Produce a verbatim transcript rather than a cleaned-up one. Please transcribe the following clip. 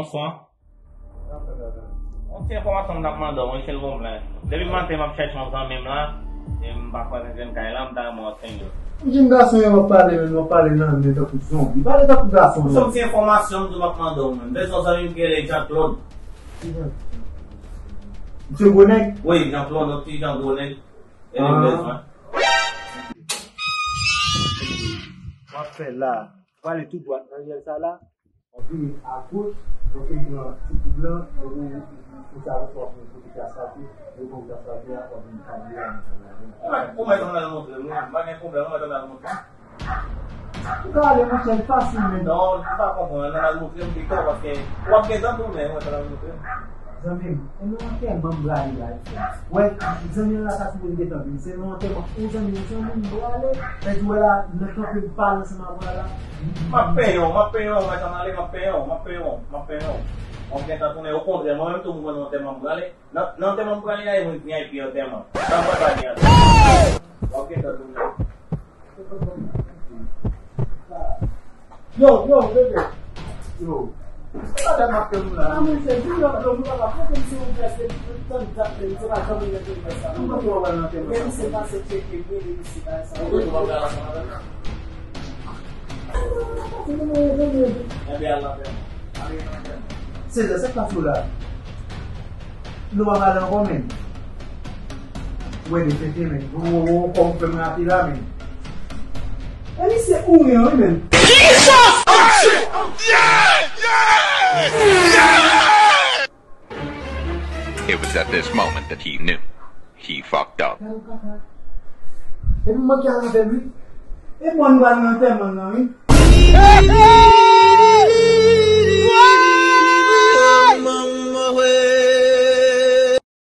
Bonswa. Yon ti enfòmasyon m t ap mande w, wi, silvouplè. Depi maten m ap chèche yon zanmi m la, e m pa kwè m jwenn kay la, m ta renmen w ap fè yon. Jèn gason yo, w ap pale, men w ap pale nan men tankou zonbi. Pale tankou gason, non. Se yon ti enfòmasyon m di w m ap mande w, men. M bezwen yon zanmi m ki rele Jean Claude. Misye gwo nèg? Wi, Jean Claude, yon ti jan gwo nèg. E li m bezwen. W ap fè la. W ale tou dwat nan ryèl sa la. W ap vini agoch, w ap vin pran ti koub lan, epi ou sa w ap vin kote ki asfaltye, epi ou asfaltye a, w ap vin kable a nan kanal la. Ou mèt, ou mèt ann al montre m, wi. M pa gen pwoblèm, ou mèt ann al montre m. Ou ka ale, monchè, l fasil, men. Non, ou pa konprann, ann al montre m pito, paske w ap gentan tounen, ou mèt ann al montre m. Zanmi m, e nan antèman m prale la, frè. Wè, zanmi la sa sipoze gentan vin. Se nan antèman yon zanmi m, se yon moun m prale. Lè di wè la, nan kanpe m pale ansanm avè w la. M ap penyen w, m ap penyen w, mèt ann ale, m ap penyen w, m ap penyen w, m ap penyen w. W ap gentan tounen, okontrè, mwen menm tou m konn antèman m prale. Nan, nan antèman m prale a, e mwen V I P antèman. Sa m pa gen antèman. W ap gentan tounen. Yo, yo, bebe. Yo. Se pa dat m ap tann ou la. Ah, monchè, di yo, yo, nou pa ka pote m sou yon prèske tann dat, men se pa janm mwen te fè sa. Mwen konn yo wè nan tèm. Men misye pase tcheke, men misye pa sa. Mwen konn yo wè nan tèm. Mwen konn yo wè nan tèm. Ebyen, al nan tèm. Se sa k pase w la. Nou pa pale ankò, men. Wè, de fete, men. Ou, ou, ou, kòm fè m rapi la, men. E misye ou yen, wi, men. Jesus! Oh, shit! Oh, yeah! Yeah! Yeah! It was at this moment that he knew. He fucked up. Epi mwen ki al avè l, wi. E bon, nou pral nan antèman nan, wi.